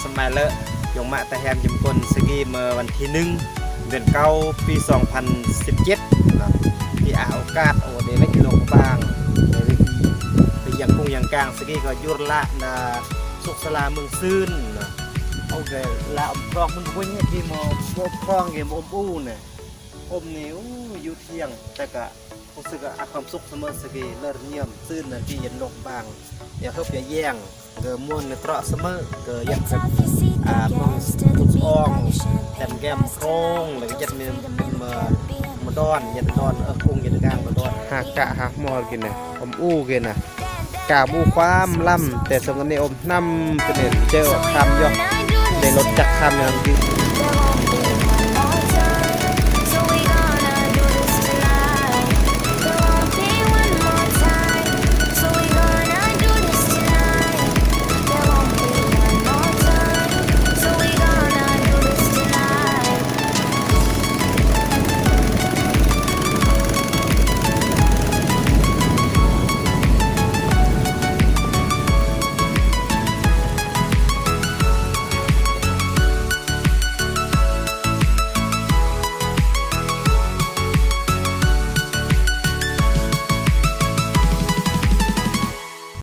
ສະໄໝເລີ ຍົງມະຕາແຮມຍິມກົນສະກີເມື່ອວັນທີໜຶ່ງ ເດືອນເກົ້າ ປີສອງພັນສິບເຈັດເນາະ ທີ່ອາໂອກາດໂອເດເລັກໂລກບາງ ໄປຍັງກຸງຍັງກາງສະກີກໍຢຸດລະນາສຸກສະລາເມືອງຊືນເນາະ ໂອເຄລະອຳພອງມັນບໍ່ເຮັດທີ່ໝໍພອງເກມອົມອູນະ ອົມນີ້ໂອ້ຢູ່ທຽງ ແຕ່ກະ ຮູ້ສຶກວ່າອັດຄວາມສຸກສະເໝີສະກີ ເລີດຢ້ຽມຊື່ນໃນທີ່ເຢັນໂລກບາງ ຢ່າເຮີບຢ່າແຍ່ງ ເກີມ່ວນໃນເຕາະສະເໝີ ເກີຍັດແບບອາເບິ່ງອອງແຕ້ມແກ້ມໂຄງ ແລ້ວກໍຍັດມີມາມາດອນ ຍັດດອນເອີກຸງຍັດກາງມາດອນ ຫາກະຫາກມອລກິນນະ ອົມອູກິນນະ ກາບອູຄວາມລຳ ແຕ່ສົງອັນນີ້ອົມນ້ຳ ເປັນເຈີຄຳຢອກ ໄດ້ລົດຈັກຄຳນຳກິນ.